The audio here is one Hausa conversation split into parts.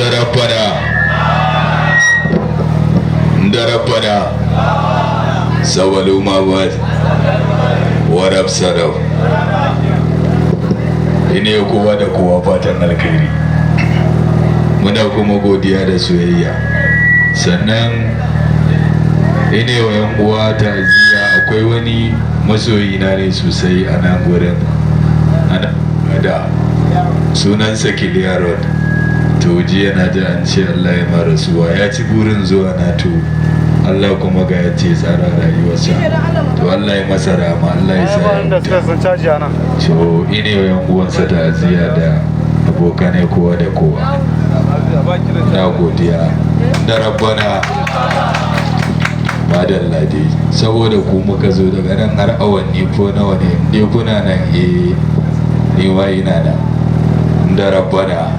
Da rabbana, da rabbana sawalu ma ba warab sarau. Ine kowa da kowa fatan alkhairi, muna kuma godiya da soyayya. Sannan ine wa yan uwa ta'aziyya, akwai wani masoyi na ne sosai a nan gurin, ana da sunansa Kiliya Road. To, jiya na ji an ce Allah ya mara rasuwa. Ya ci burin zuwa na, to Allah kuma ga ya ce tsara rayuwarsa. To, Allah ya masa rahama, Allah ya sa ya huta. To, ine wa yan uwansa ta'aziyya da abokanai, kowa da kowa. Na godiya da rabbana. Madalla dai, saboda ku muka zo daga nan har awanni ko nawa ne dai kuna nan. Eh, ni ma ina nan da rabbana.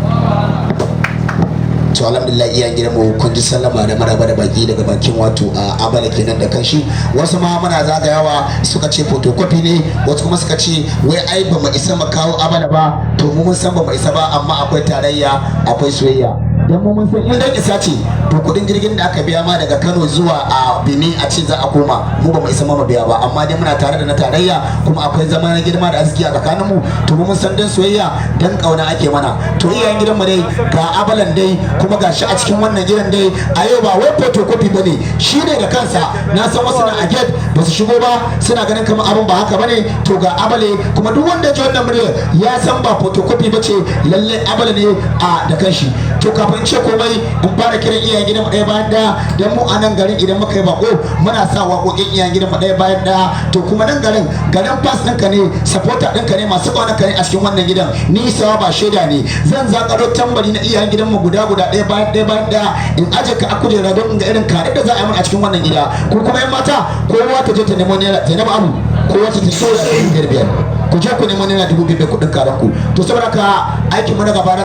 To, alhamdulillah, iyayen gidan mu, kun ji sallama da maraba da baki daga bakin wato a Abala kenan da kanshi. Wasu ma muna zagayawa suka ce photocopy ne, wasu kuma suka ce wai ai ba mu isa mu kawo Abala ba. To, mu mun san ba mu isa ba, amma akwai tarayya, akwai soyayya. Dan mu mun san in dan isa ce, to kudin jirgin da aka biya ma daga Kano zuwa a Benin a ce za a koma, mu ba mu isa ma mu biya ba. Amma dai muna tare da na tarayya, kuma akwai zama na girma da arziki a tsakanin mu. To, mu mun san dan soyayya, dan kauna ake mana. To, iyayen gidan mu dai, ga Abalan dai, kuma ga shi a cikin wannan gidan dai a yau. Ba wai photocopy bane, shi ne da kansa. Na san wasu na a gate ba su shigo ba, suna ganin kamar abin ba haka bane. To, ga Abale, kuma duk wanda ya ji wannan murya ya san ba photocopy bace, lalle Abale ne a da kanshi. To, kafin ce komai, in fara kiran iyayen gidan ɗaya bayan ɗaya, don mu a nan garin idan muka yi bako muna sa waƙoƙin iyayen gidan mu ɗaya bayan ɗaya. To, kuma nan garin, garin fans ɗinka ne, supporter ɗinka ne, masu ƙaunar ka ne a cikin wannan gidan. Ni sawa ba shaida ne, zan zakaro tambari na iyayen gidan mu guda guda, ɗaya bayan ɗaya bayan ɗaya, in aje ka a kujera don in ga irin kare da za a yi mun a cikin wannan gida. Ko kuma yan mata, kowa ta je ta nemo naira, Zainab Abu, kowa ta tafi 5,000, ku je ku nemo ₦2,000 kuɗin karan ku. To, saboda haka aikin mu na gaba na